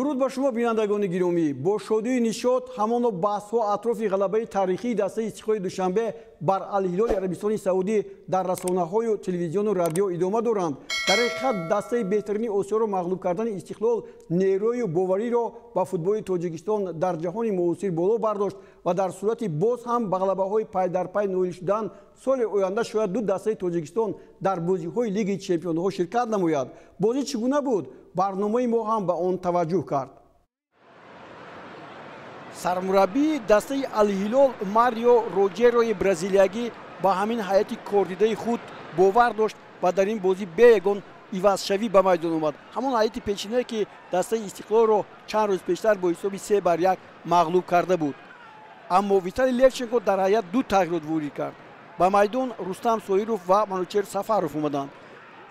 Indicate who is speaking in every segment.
Speaker 1: Дуруд ба шумо, бинандагони гиромӣ. Бо шодию нишот ҳамоно баҳсҳо атрофи ғалабаи таърихии дастаи Истиқлоли Душанбе бар Алҳилоли Арабистони Саудӣ дар расонаҳою телевизиону радио идома доранд. Дар ҳақиқат, дастаи беҳтарини Осиёро мағлуб кардани Истиқлол нерӯю бовариро ба футболи Тоҷикистон дар ҷаҳони муосир боло бардошт ва дар сурати боз ҳам ба ғалабаҳои пайдарпай ноил шудан, соли оянда шояд ду дастаи Тоҷикистон дар бозиҳои Лигаи чемпионҳо ширкат намояд. Бозӣ чӣ гуна буд? Барномаи мо ҳам ба он таваҷҷӯҳ кард. Сармураббии дастаи Алҳилол Марио Роҷерои бразилиягӣ ба ҳамин ҳайати кордидаи худ бовар дошт ва дар ин бозӣ бе ягон ивазшавӣ ба майдон омад. Ҳамон ҳайати пешинае, ки дастаи Истиқлолро чанд рӯз пештар бо ҳисоби 3-1 мағлуб карда буд. Аммо Виталий Левченко дар ҳайат ду тағйирот ворид кард. Ба майдон Рустам Соиров ва Манучер Сафаров омаданд.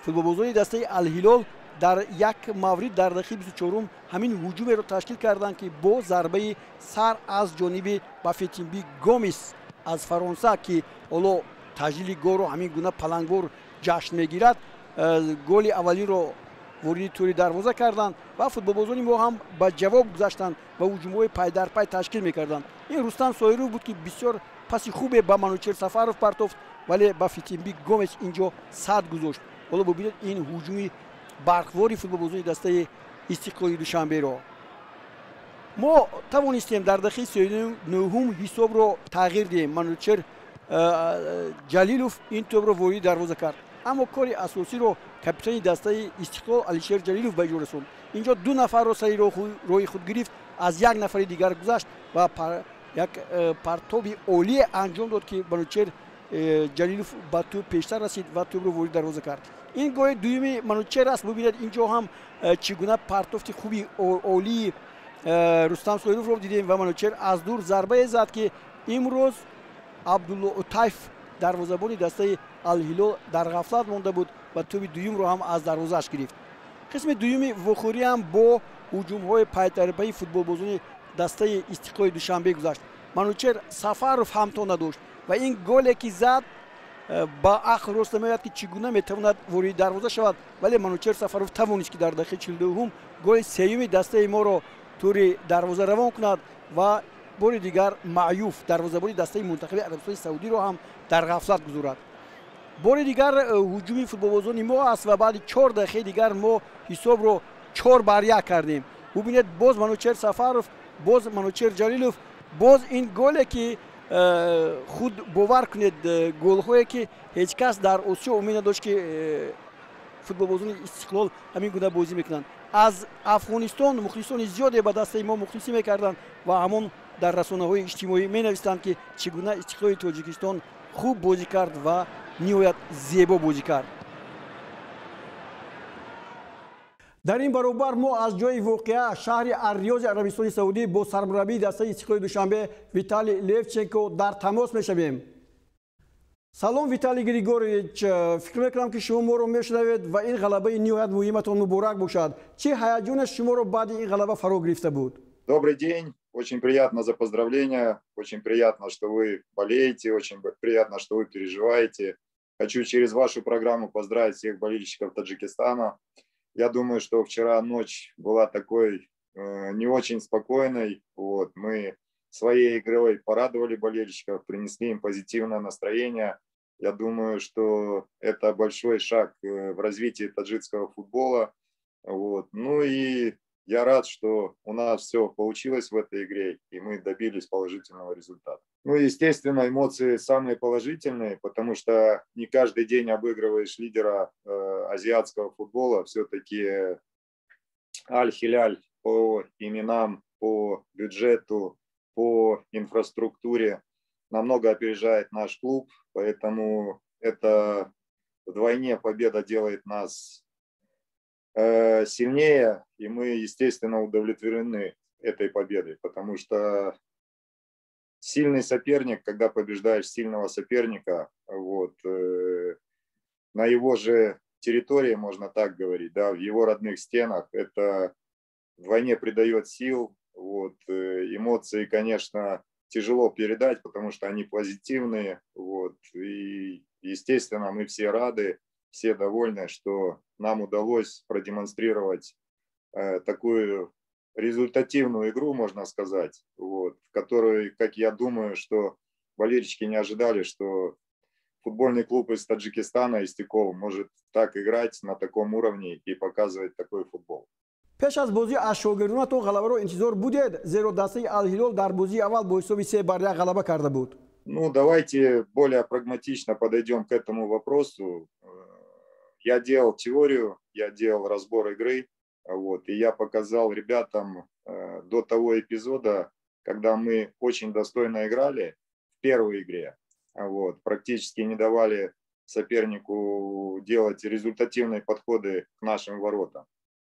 Speaker 1: Футболбозони дастаи Алҳилол дар як маврид дар дақиқаи 24 ҳамин ҳуҷумеро ташкил карданд, ки бо зарбаи сар аз ҷониби Бафетимби Гомис аз Фаронса, ки ҳоло таҷлили голро ҳамин гуна палангвор ҷашн мегирад, голи аввалинро вориди тӯри дарвоза карданд ва футболбозони мо ҳам ба ҷавоб гузаштанд ва ҳуҷумҳои пайдарпай ташкил мекарданд. Ин Рустам Соиров буд, ки бисёр паси хубе ба Манучер Сафаров партофт, вале Бафетимби Гомес инҷо сад гузошт. Ҳоло бубинед ин ҳуҷуми барқвори футболбозони дастаи Истиқлоли Душанберо. Мо тавонистем дар дақиқаи 39 ҳисобро тағйир диҳем. Манучер Ҷалилов ин тӯбро вориди дарвоза кард, аммо кори асосиро капитани дастаи Истиқлол Алишер Ҷалилов ба иҷро расонд. Инҷо ду нафарро сари роҳи худ гирифт, аз як нафари дигар гузашт ва як партоби олие анҷом дод, ки Манучер Ҷалилов ба тӯб пештар расид ва тӯбро вориди дарвоза кард. Ин голи дуюми Манучер аст. Бубинед, инҷо ҳам чӣ гуна партофти хуби олии Рустам Соировро дидем ва Манучер аз дур зарбае зад, ки имрӯз Абдулло Утайф, дарвозабони дастаи Алҳилол, дар ғафлат монда буд ва тӯби дуюмро ҳам аз дарвозааш гирифт. Қисми дуюми вохӯрӣ ҳам бо ҳуҷумҳои пайдарпайи футболбозони дастаи Истиқлоли Душанбе гузашт. Манучер Сафаров ҳамто надошт ва ин голе, ки зад, ба ақл рост намеояд, ки чӣ гуна метавонад вориди дарвоза шавад, вале Манучер Сафаров тавонист, ки дар дақиқаи 42 голи сеюми дастаи моро тӯри дарвоза равон кунад ва бори дигар Маъюф, дарвозабони дастаи мунтахаби Арабистони Саудиро ҳам дар ғафлат гузорад. Бори дигар ҳуҷуми футболбозони мо аст ва баъди 4 дақиқаи дигар мо ҳисобро 4-1 кардем. Бубинед, боз Манучер Сафаров, боз Манучер Ҷалилов, боз ин голе, ки худ бовар кунед, голҳое, ки ҳеҷ кас дар Осиё умед надошт, ки футболбозони Истиқлол ҳамин гуна бозӣ мекунанд. Аз Афғонистон мухлисони зиёде ба дастаи мо мухлисӣ мекарданд ва ҳамон дар расонаҳои иҷтимоӣ менавистанд, ки чӣ гуна Истиқлоли Тоҷикистон хуб бозӣ кард ва ниҳоят зебо бозӣ кард. Дар ин баробар мо аз ҷои воқеа, шаҳри Арриёзи Арабистони Саудӣ, бо сармураббии дастаи Истиқлоли Душанбе Виталий Левченко дар тамос мешавем. Салом, Виталий Григорьевич, фикр мекунам, ки шумо моро мешунавед ва ин ғалабаи ниҳоят муҳиматон муборак бошад. Чӣ ҳаяҷоне шуморо баъди ин ғалаба фаро гирифта буд?
Speaker 2: Добрый день, очень приятно за поздравления, очень приятно, что вы болеете, очень приятно, что вы переживаете. Хочу через вашу программу поздравить всех болельщиков Таджикистана. Я думаю, что вчера ночь была такой не очень спокойной. Вот, мы своей игрой порадовали болельщиков, принесли им позитивное настроение. Я думаю, что это большой шаг в развитии таджикского футбола. Вот. Ну и я рад, что у нас все получилось в этой игре, и мы добились положительного результата. Ну, естественно, эмоции самые положительные, потому что не каждый день обыгрываешь лидера азиатского футбола. Все-таки Аль-Хиляль по именам, по бюджету, по инфраструктуре намного опережает наш клуб, поэтому это вдвойне победа делает нас сильнее, и мы, естественно, удовлетворены этой победой, потому что сильный соперник, когда побеждаешь сильного соперника, вот, на его же территории, можно так говорить, да, в его родных стенах, это вдвойне придает сил, вот, эмоции, конечно, тяжело передать, потому что они позитивные, вот, и, естественно, мы все рады, все довольны, что нам удалось продемонстрировать такую Результативную игру, можно сказать, вот, в которой, как я думаю, что болельщики не ожидали, что футбольный клуб из Таджикистана, Истиклол, может так играть на таком уровне и показывать такой футбол.
Speaker 1: Пеш аз бозӣ аз шогирдонатон ғалабаро интизор будед, зеро дастаи Алҳилол дар бозии аввал бо ҳисоби 3-1 ғалаба карда буд.
Speaker 2: Ну, давайте более прагматично подойдем к этому вопросу. Я делал теорию, я делал разбор игры, вот, и я показал ребятам до того эпизода, когда мы очень достойно играли в первой игре, вот, практически не давали сопернику делать результативные подходы к нашим воротам.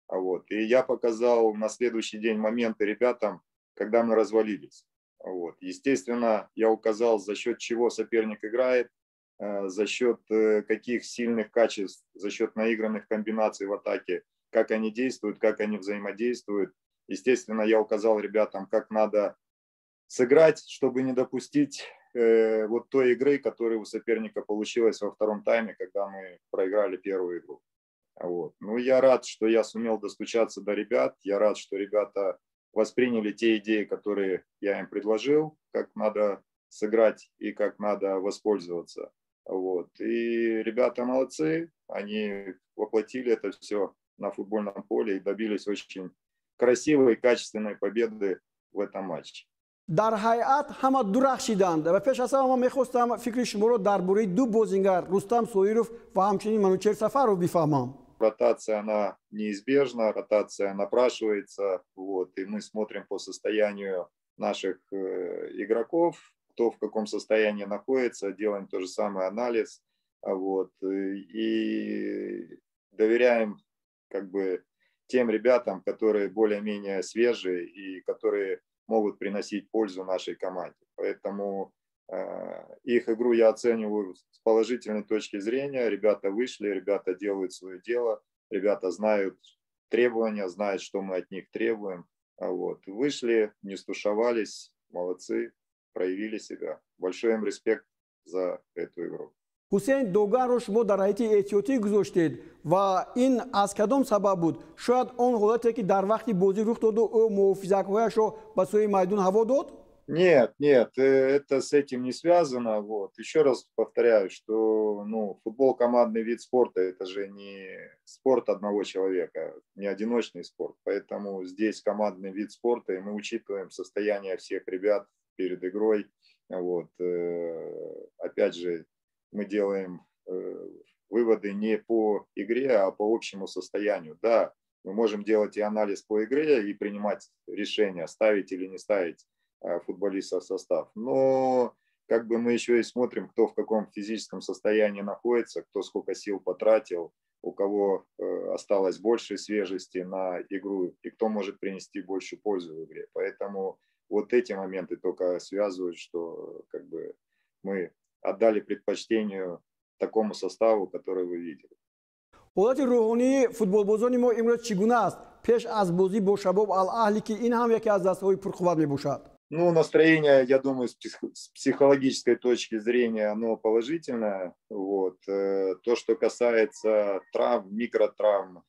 Speaker 2: Вот. И я показал на следующий день моменты ребятам, когда мы развалились. Вот. Естественно, я указал, за счет чего соперник играет, за счет каких сильных качеств, за счет наигранных комбинаций в атаке, как они действуют, как они взаимодействуют. Естественно, я указал ребятам, как надо сыграть, чтобы не допустить вот той игры, которая у соперника получилась во втором тайме, когда мы проиграли первую игру. Вот. Ну, я рад, что я сумел достучаться до ребят. Я рад, что ребята восприняли те идеи, которые я им предложил, как надо сыграть и как надо воспользоваться. Вот. И ребята молодцы, они воплотили это все на футбольном поле и добились очень красивой и качественной победы в этом матче.
Speaker 1: Дар ҳайат ҳама дурахшиданд ва пеш аз ҳама ман мехостам фикри шуморо дар бораи ду бозингар, Рустам Соиров ва ҳамчунин Манучер Сафаров, бифаҳмам.
Speaker 2: Ротация, она неизбежна, ротация напрашивается, вот, и мы смотрим по состоянию наших игроков, кто в каком состоянии находится, делаем тот же самый анализ, вот, и доверяем как бы тем ребятам, которые более-менее свежие и которые могут приносить пользу нашей команде. Поэтому их игру я оцениваю с положительной точки зрения. Ребята вышли, ребята делают свое дело, ребята знают требования, знают, что мы от них требуем. Вот. Вышли, не стушевались, молодцы, проявили себя. Большой им респект за эту игру.
Speaker 1: Ҳусейн Доганро шумо дар ҳайати эҳтиётӣ гузоштед ва ин аз кадом сабаб буд? Шояд он ҳолате, ки дар вақти бозӣ рух доду, ӯ муҳофизакҳояшро ба сӯи майдон ҳаво дод?
Speaker 2: Нет, нет, это с этим не связано. Вот. Еще раз повторяю, что, ну, футбол — командный вид спорта, это же не спорт одного человека, не одиночный спорт. Поэтому здесь командный вид спорта, и мы учитываем состояние всех ребят перед игрой. Вот. Опять же, мы делаем выводы не по игре, а по общему состоянию. Да, мы можем делать и анализ по игре и принимать решение, ставить или не ставить футболиста в состав. Но как бы мы еще и смотрим, кто в каком физическом состоянии находится, кто сколько сил потратил, у кого осталось больше свежести на игру и кто может принести больше пользу в игре. Поэтому вот эти моменты только связывают, что как бы мы отдали предпочтению такому составу, который вы видели.
Speaker 1: Ҳолати рӯҳонии футболбозони мо имрӯз чӣ гуна аст пеш аз бозӣ бо Шабоб Ал-Аҳлӣ, ки ин ҳам яке аз дастаҳои пурқувват мебошад?
Speaker 2: Ну, настроение, я думаю, с психологической точки зрения, оно положительное. Вот. То, что касается травм, микротравм,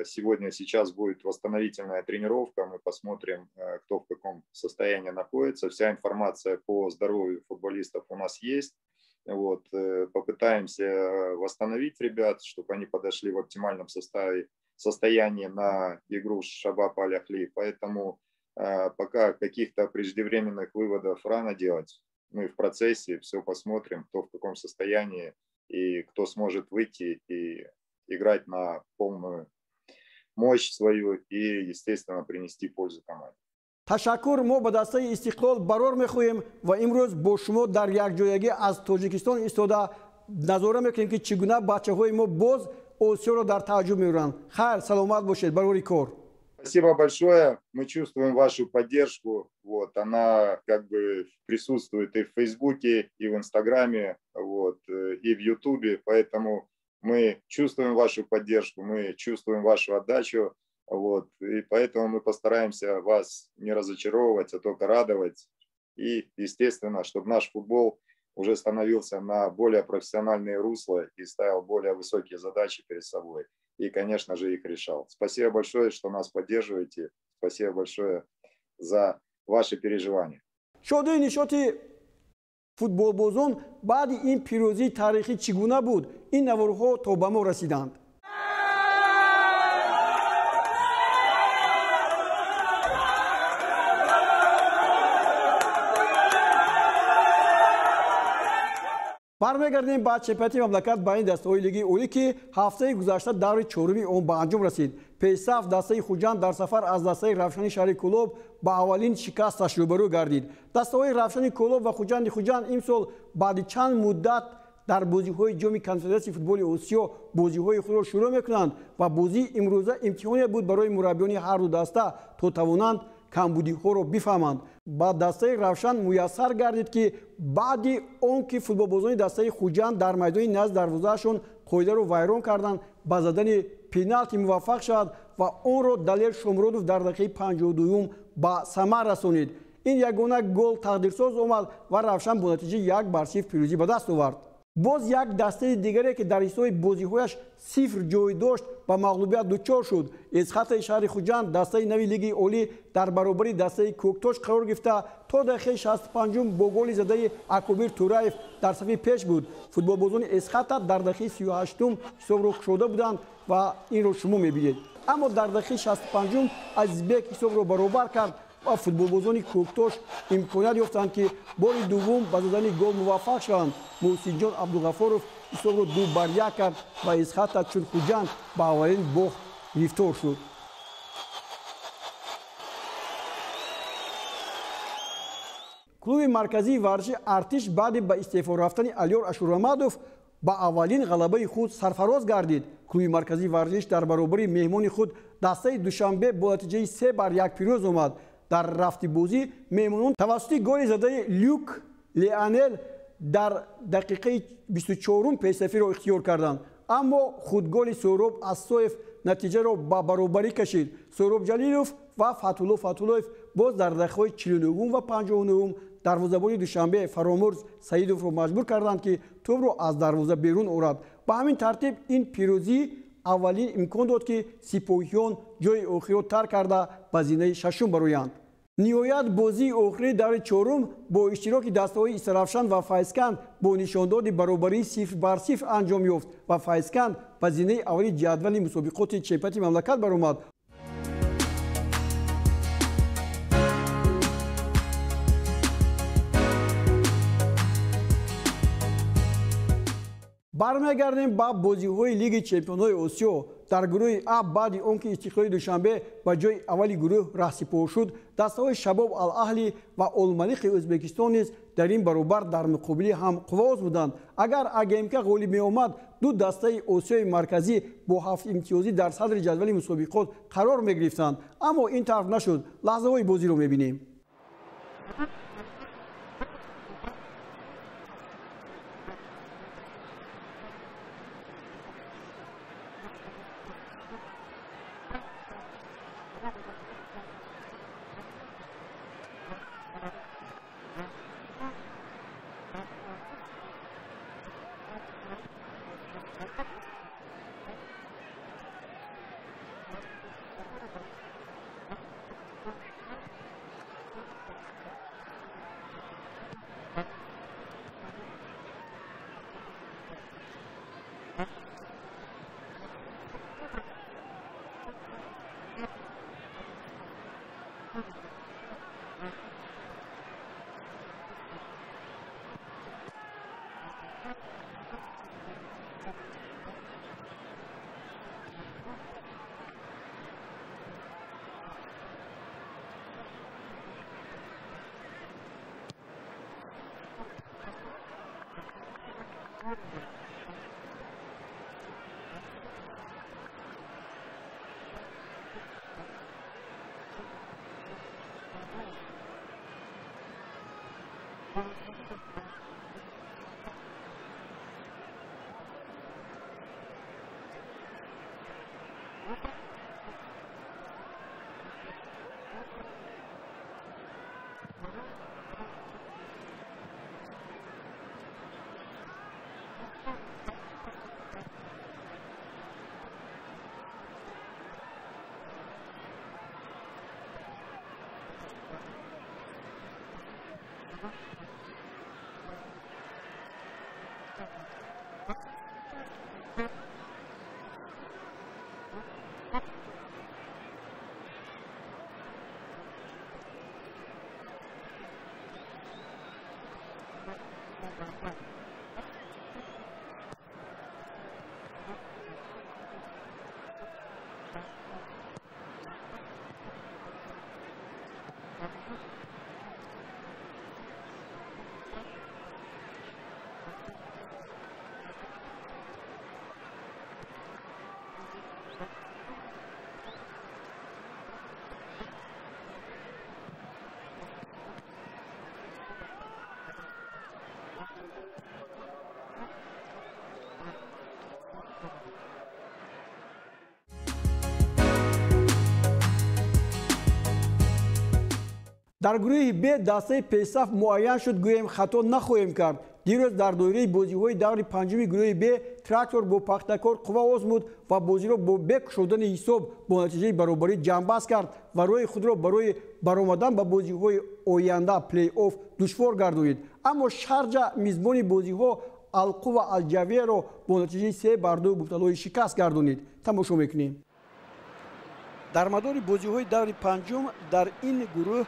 Speaker 2: сегодня, сейчас будет восстановительная тренировка, мы посмотрим, кто в каком состоянии находится. Вся информация по здоровью футболистов у нас есть. Вот. Попытаемся восстановить ребят, чтобы они подошли в оптимальном состоянии на игру с Шабаб Аль-Ахли. Поэтому пока каких-то преждевременных выводов рано делать. Мы в процессе все посмотрим, кто в каком состоянии и кто сможет выйти и играть на полную мощь свою и, естественно, принести пользу команде.
Speaker 1: Ташаккур. Мо ба дастаи Истиқлол барор мехоҳем ва имрӯз бо шумо дар якҷоягӣ аз Тоҷикистон истода назора мекунем, ки чӣ гуна бачаҳои мо боз Осиёро дар тааҷҷуб меоранд. Хайр, саломат бошед, барори кор.
Speaker 2: Спасибо большое. Мы чувствуем вашу поддержку. Вот, она как бы присутствует и в Фейсбуке, и в Инстаграме, вот, и в Ютубе. Поэтому мы чувствуем вашу поддержку, мы чувствуем вашу отдачу. Вот, и поэтому мы постараемся вас не разочаровывать, а только радовать. И, естественно, чтобы наш футбол уже становился на более профессиональные русла и ставил более высокие задачи перед собой. И, конечно же, их решал. Спасибо большое, что нас поддерживаете. Спасибо большое за ваши переживания.
Speaker 1: Шодии нишоти футболбозон баъди ин пирӯзии таърихӣ чӣ гуна буд? Ин наворҳо то ба мо расиданд. Бармегардем ба чемпионати мамлакат байни дастаҳои лигаи олӣ, ки ҳафтаи гузашта даври чоруми он ба анҷом расид. Пешсаф дастаи Хуҷанд дар сафар аз дастаи Равшани шаҳри Кӯлоб ба аввалин шикасташ рӯбарӯ гардид. Дастаҳои Равшани Кӯлоб ва Хуҷанди Хуҷанд имсол баъди чанд муддат дар бозиҳои ҷоми конфедератсияи футболи Осиё бозиҳои худро шурӯъ мекунанд ва бозии имрӯза имтиҳоне буд барои мураббиёни ҳар ду даста, то тавонанд камбудиҳоро бифаҳманд. Ба дастаи Равшан муяссар гардид, ки баъди он ки футболбозони дастаи Хуҷанд дар майдони назди дарвозаашон қоидаро вайрон карданд, ба задани пеналти муваффақ шавад ва онро Далер Шомуродов дар дақиқаи 52-юм ба самар расонид. Ин ягона гол тақдирсоз омад ва Равшан бо натиҷаи 1-0 пирӯзӣ ба даст овард. Боз як дастаи дигаре, ки дар ҳисоби бозиҳояш сифр ҷой дошт, ба мағлубият дучор шуд. Эсхатаи шаҳри Хуҷанд, дастаи нави лигаи олӣ, дар баробари дастаи Кӯктош қарор гирифта, то дақиқаи 65-ум бо голи задаи Акобир Тураев дар сафи пеш буд. Футболбозони Эсхата дар дақиқаи 38-ум ҳисобро кушода буданд ва инро шумо мебинед. Аммо дар дақиқаи 65-ум Азизбек ҳисобро баробар кард ва футболбозони Кӯктош имконият ёфтанд, ки бори дуввум ба задани гол муваффақ шаванд. Муҳсинҷон Абдуғафоров ҳисобро 2-1 кард ва Эсхата чун Хуҷанд ба аввалин бохт гирифтор шуд. Клуби марказии варзиши Артиш баъди ба истеъфо рафтани Алёр Ашурамадов ба аввалин ғалабаи худ сарфароз гардид. Клуби марказии варзиш дар баробари меҳмони худ дастаи Душанбе бо натиҷаи 3-1 пирӯз омад. Дар рафти бозӣ меҳмонон тавассути голи задаи Люк Леонел дар дақиқаи 24-ум пешсафиро ихтиёр карданд. Аммо худголи Сӯроб Ассоев натиҷаро ба баробарӣ кашид. Сӯроб Ҷалилов ва Фатҳулло Фатҳуллоев боз дар дақиқаҳои 49-ум ва 59-ум дарвозабони Душанбе Фаромурз Саидовро маҷбур карданд, ки тӯбро аз дарвоза берун орад. Ба ҳамин тартиб ин пирӯзӣ аввалин имкон дод, ки сипоҳиён ҷои охирро тарк карда ба зинаи шашум бароянд. Ниҳоят бозии охири даври чорум бо иштироки дастаҳои Истаравшан ва Файзканд бо нишондоди баробарии 0-0 анҷом ёфт ва Файзканд ба зинаи аввали ҷадвали мусобиқоти чемпионати мамлакат баромад. Бармегардем ба бозиҳои лиги чемпионҳои Осиё. Дар гурӯҳи А баъди он ки Истиқлоли Душанбе ба ҷои аввали гурӯҳ раҳсипор шуд, дастаҳои Шабоб Ал-Аҳли ва Олмалиқи Ӯзбекистон низ дар ин баробар дар муқобили ҳам қувваоз буданд. Агар АГМК ғолиб меомад, ду дастаи Осиёи марказӣ бо 7 имтиёзӣ дар садри ҷадвали мусобиқот қарор мегирифтанд. Аммо ин тараф нашуд. Лаҳзаҳои бозиро мебинем. Дар гурӯҳи Б дастаи пешсаф муайян шуд, гӯем хато нахоҳем кард. Дирӯз дар доираи бозиҳои даври панҷуми гурӯҳи Б Трактор бо Пахтакор қувва озмуд ва бозиро бо бе кушодани ҳисоб бо натиҷаи баробарӣ ҷамъбаст кард ва роҳи худро барои баромадан ба бозиҳои оянда плей-офф душвор гардонид. Аммо Шарҷа мизбони бозиҳо Алқува Алҷавияро бо натиҷаи 3-2 мубталои шикаст гардонид. Тамошо мекунем. Дар мадори бозиҳои даври панҷум дар ин гурӯҳ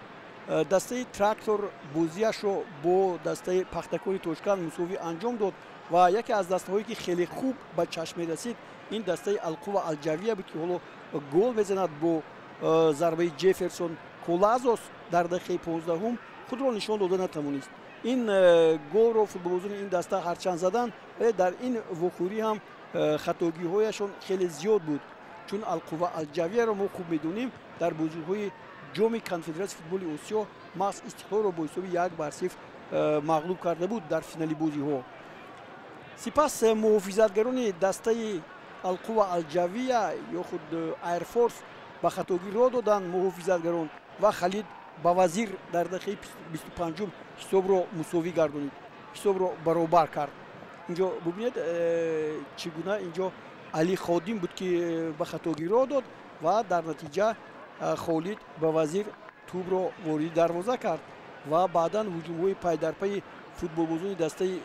Speaker 1: дастаи Трактор бозиашро бо дастаи Пахтакори Тошканд мусовӣ анҷом дод ва яке аз дастаҳое ки хеле хуб ба чашм мерасид, ин дастаи Алқува Алҷавия буд, ки ҳоло гол мезанад бо зарбаи Ҷефферсон Колазос дар дақиқаи 15-ум худро нишон дода натавонист. Ин голро футболбозони ин даста ҳарчанд заданд, вале дар ин вохӯрӣ ҳам хатогиҳояшон хеле зиёд буд, чун Алқува Алҷавияро мо хуб медонем, дар бозиҳои ҷоми конфедератсияи футболи Осиё маҳз Истиқлолро бо ҳисоби 1-0 мағлуб карда буд дар финали бозиҳо. Сипас муҳофизатгарони дастаи Алқува Алҷавия ё худ Айрфорс ба хатогӣ роҳ доданд муҳофизатгарон ва Халид Бавазир дар дақиқаи 25-ум ҳисобро мусовӣ гардонид, ҳисобро баробар кард. Инҷо бубинед, чӣ гуна инҷо Али Ходим буд, ки ба хатогӣ роҳ дод ва дар натиҷа Холид Бавазир тӯбро вориди дарвоза кард ва баъдан ҳуҷумҳои пайдарпайи футболбозони дастаи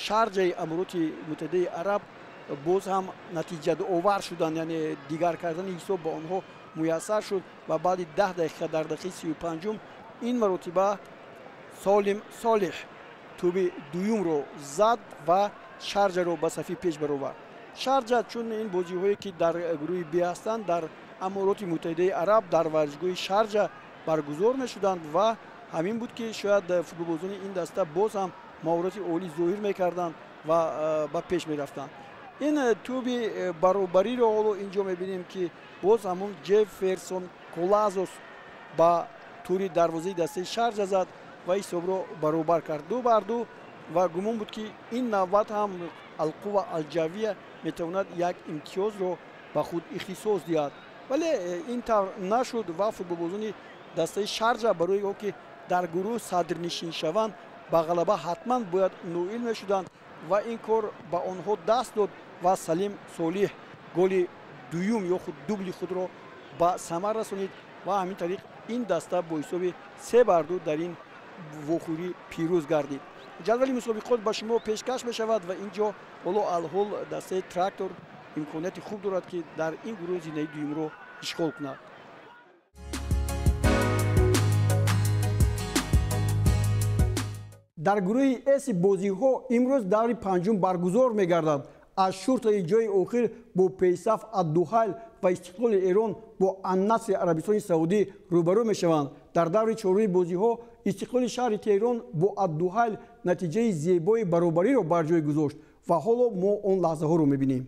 Speaker 1: Шарҷаи Амороти Муттаҳидаи Араб боз ҳам натиҷаовар шуданд, яъне дигар кардани ҳисоб ба онҳо муяссар шуд ва баъди 10 дақиқа дар дақиқаи 35-ум ин маротиба Солим Солиҳ тӯби дуюмро зад ва Шарҷаро ба сафи пеш баровард. Шарҷа чун ин бозиҳое ки дар гурӯҳи Б ҳастанд, дар Амороти Муттаҳидаи Араб дар варзишгоҳи Шарҷа баргузор мешуданд ва ҳамин буд, ки шояд футболбозони ин даста боз ҳам маҳорати олӣ зоҳир мекарданд ва ба пеш мерафтанд. Ин тӯби баробариро ҳоло инҷо мебинем, ки боз ҳамон Ҷефферсон Колазос ба тури дарвозаи дастаи Шарҷа зад ва ҳисобро баробар кард 2-2 ва гумон буд, ки ин навбат ҳам Алқува Алҷавия метавонад як имтиёзро ба худ ихтисос диҳад, вале ин тавр нашуд ва футболбозони дастаи Шарҷа барои он ки дар гурӯҳ садрнишин шаванд, ба ғалаба ҳатман бояд ноил мешуданд ва ин кор ба онҳо даст дод ва Салим Солиҳ голи дуюм ё худ дубли худро ба самар расонид ва ҳамин тариқ ин даста бо ҳисоби 3-2 дар ин вохӯрӣ пирӯз гардид. Ҷадвали мусобиқот ба шумо пешкаш мешавад ва инҷо ҳоло алҳол дастаи Трактор имконияти хуб дорад, ки дар ин гурӯҳ зинаи дуюмро ишғол кунад. Дар гурӯҳи С бозиҳо имрӯз даври панҷум баргузор мегардад. Аз шуртаи ҷои охир бо пешсаф Аддухайл ва Истиқлоли Эрон бо Аннасри Арабистони Саудӣ рӯбарӯ мешаванд. Дар даври чоруми бозиҳо Истиқлоли шаҳри Теҳрон бо Аддухайл натиҷаи зебои баробариро бар ҷой гузошт ва ҳоло мо он лаҳзаҳоро мебинем.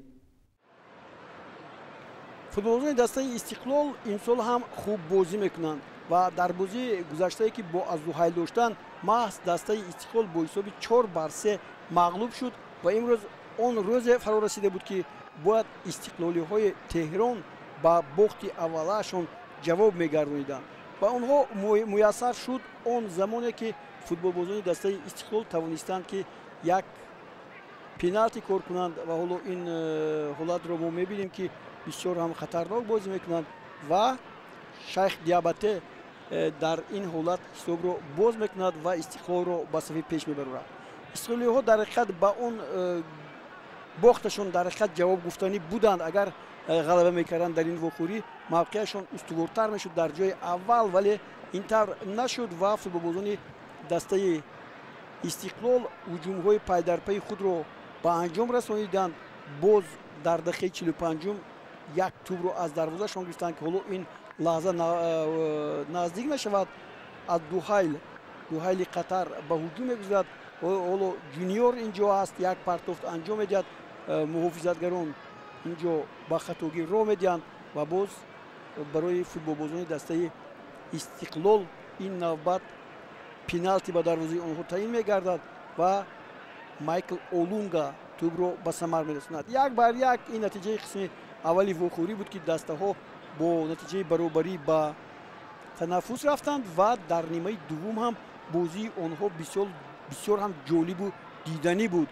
Speaker 1: Футболбозони дастаи Истиқлол имсол ҳам хуб бозӣ мекунанд ва дар бозии гузаштае, ки бо Аддухайл доштанд, маҳз дастаи Истиқлол бо ҳисоби 4-3 мағлуб шуд ва имрӯз он рӯзе фаро расида буд, ки бояд истиқлолиҳои Теҳрон ба бохти аввалаашон ҷавоб мегардониданд ва онҳо муяссар шуд он замоне, ки футболбозони дастаи Истиқлол тавонистанд, ки як пеналти кор кунанд ва ҳоло ин ҳолатро мо мебинем, ки бисёр ҳам хатарнок бозӣ мекунанд ва Шайх Диабате Дар ин ҳолат ҳисобро боз мекунад ва Истиқлолро ба сафи пеш мебарорад. Истиқлолиҳо дар ҳақиқат ба он бохташон дар ҳақиқат ҷавоб гуфтанӣ буданд. Агар ғалаба мекарданд дар ин вохӯрӣ, мавқеашон устувортар мешуд дар ҷои аввал, вале ин тавр нашуд ва футболбозони дастаи Истиқлол ҳуҷумҳои пайдарпайи худро ба анҷом расониданд. Боз дар дақиқаи 45-ум як тӯбро аз дарвозашон гирифтанд, ки ҳоло ин лаҳза наздик мешавад. Аз Дуҳайли Қатар ба ҳуҷум мегузарад. Ҳоло Ҷуниор ин ҷо аст, як партофт анҷом медиҳад. Муҳофизатгарон ин ҷо ба хатогӣ роҳ медиҳанд ва боз барои футболбозони дастаи Истиқлол ин навбат пеналти ба дарвозаи онҳо таъин мегардад ва Майкл Олунга тӯбро ба самар мерасонад. 1-1 ин натиҷаи қисми аввали вохӯрӣ буд, ки дастаҳо бо натиҷаи баробарӣ ба танаффус рафтанд ва дар нимаи дуввум ҳам бозии онҳо бисёр ҳам ҷолибу диданӣ буд.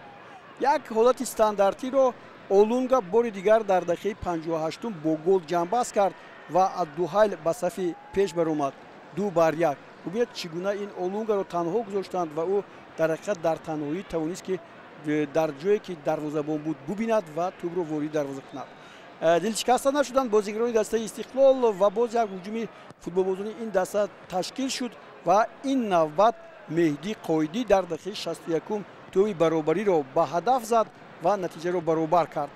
Speaker 1: Як ҳолати стандартиро Олунга бори дигар дар дақиқаи 58-ум бо гол ҷамъбаст кард ва Аддуҳайл ба сафи пеш баромад 2-1. Бубинед, чӣ гуна ин Олунгаро танҳо гузоштанд ва ӯ дар ҳақиқат дар танҳоӣ тавонист, ки дар ҷое ки дарвозабон буд бубинад ва тӯбро ворид дарвоза кунад. Дилшикаста нашуданд бозигарони дастаи Истиқлол ва боз як ҳуҷуми футболбозони ин даста ташкил шуд ва ин навбат Меҳдӣ Қоидӣ дар дақиқаи 61-ум тӯби баробариро ба ҳадаф зад ва натиҷаро баробар кард.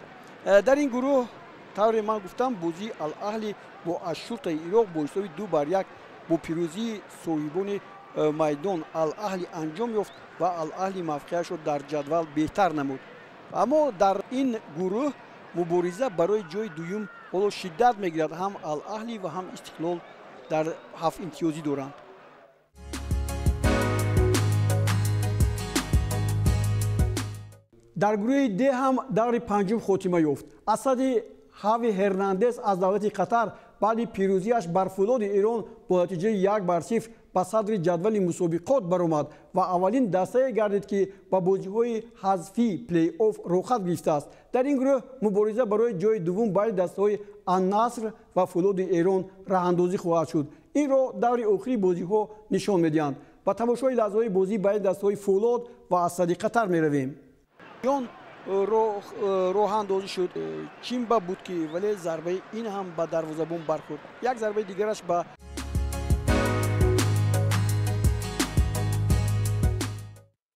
Speaker 1: Дар ин гурӯҳ, тавре ман гуфтам, бозии Ал-Аҳли бо Ашшуртаи Ироқ бо ҳисоби 2-1 бо пирӯзии соҳибони майдон Ал-Аҳли анҷом ёфт ва Ал-Аҳли мавқеашро дар ҷадвал беҳтар намуд. Аммо дар ин гурӯҳ мубориза барои ҷои дуюм ҳоло шиддат мегирад. Ҳам Ал-Аҳли ва ҳам Истиқлол дар 7 имтиёзӣ доранд. Дар гурӯҳи Д ҳам даври панҷум хотима ёфт. Асади Ҳави Ҳернандес аз давлати Қатар баъди пирӯзиаш бар Фӯлоди Эрон бо натиҷаи 1-0 ба садри ҷадвали мусобиқот баромад ва аввалин дастае гардид, ки ба бозиҳои ҳазфӣ плей-офф роҳхат гирифтааст. Дар ин гурӯҳ мубориза барои ҷои дуввум байни дастаҳои Аннаср ва Фӯлоди Эрон роҳандозӣ хоҳад шуд. Инро даври охири бозиҳо нишон медиҳанд. Ба тамошои лаҳзаҳои бозӣ байни дастаҳои Фӯлод ва Асади Қатар меравем. Ён роҳандозӣ шуд. Чимба буд, ки вале зарбаи ин ҳам ба дарвозабон бархӯрд. Як зарбаи дигараш ба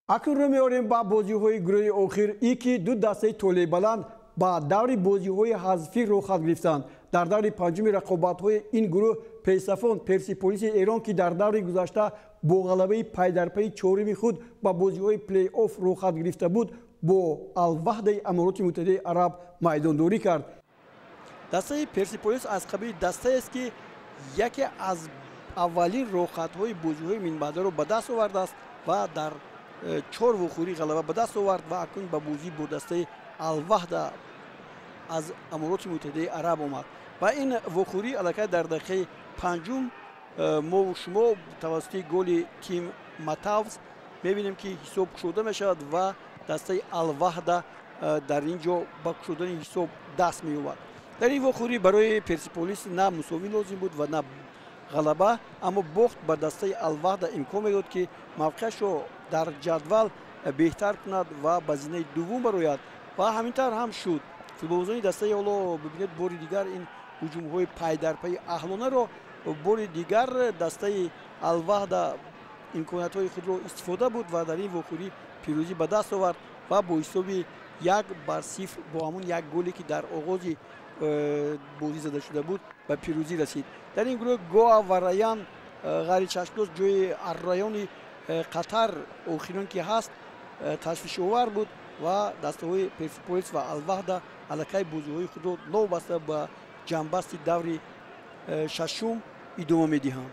Speaker 1: акнун рӯ меорем ба бозиҳои гурӯҳи охир, и ки ду дастаи толеъбаланд ба даври бозиҳои ҳазфӣ роҳхат гирифтанд. Дар даври панҷуми рақобатҳои ин гурӯҳ пешсафон Персиполиси Эрон, ки дар даври гузашта бо ғалабаи пайдарпайи чоруми худ ба бозиҳои плей-офф роҳхат гирифта буд, бо Алваҳдаи Амороти Муттаҳидаи Араб майдондорӣ кард. Дастаи Персиполис аз қабили дастаест, ки яке аз аввалин роҳхатҳои бозиҳои минбаъдаро ба даст овардааст ва дар 4 вохӯрӣ ғалаба ба даст овард ва акнун ба бозӣ бо дастаи Алваҳда аз Амороти Муттаҳидаи Араб омад. Ва ин вохӯрӣ аллакай дар дақиқаи панҷум мову шумо тавассути голи Тим Матавз мебинем, ки ҳисоб кушода мешавад ва дастаи Алваҳда дар ин ҷо ба кушодани ҳисоб даст меёбад. Дар ин вохӯрӣ барои Персиполис на мусовӣ лозим буд ва на ғалаба, аммо бохт ба дастаи Алваҳда имкон медод, ки мавқеашро дар ҷадвал беҳтар кунад ва ба зинаи дуввум барояд. Ва ҳамин тавр ҳам шуд. Футболбозони дастаи ҳоло бибинед, бори дигар ин ҳуҷумҳои пайдарпайи аҳлонаро бори дигар дастаи Алваҳда имкониятҳои худро истифода буд ва дар ин вохӯрӣ пирӯзӣ ба даст овард ва бо ҳисоби 1-0 бо ҳамон як голе, ки дар оғози бозӣ зада шуда буд, ба пирӯзӣ расид. Дар ин гурӯҳ Гоа ва Раян ғайричашмдост ҷои Арраяни Қатар охирон ки ҳаст ташвишовар буд ва дастаҳои Персиполис ва Алваҳда аллакай бозиҳои худро новобаста ба ҷамъбасти даври шашум идома медиҳанд.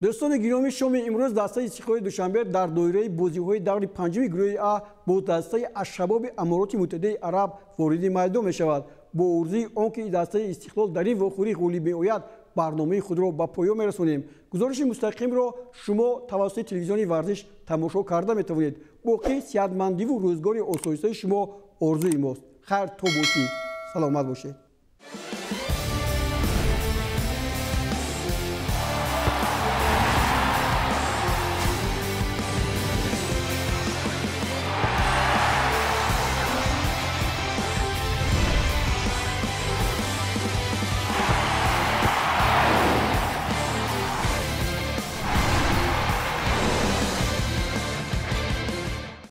Speaker 1: Дӯстони гиромӣ, шоми имрӯз дастаи Истиқлоли Душанбе дар доираи бозиҳои даври панҷуми гурӯҳи А бо дастаи Ашшабоби Амороти Муттаҳидаи Араб вориди майдон мешавад. Бо орзуи он ки дастаи Истиқлол дар ин вохӯрӣ ғолиб меояд, Барномаи худро ба поён мерасонем. Гузориши мустақимро шумо тавассути телевизиони Варзиш тамошо карда метавонед. Боқӣ сиҳатмандиву рӯзгори осоистаи шумо орзуи мост. Хайр то бошӣ, саломат бошед.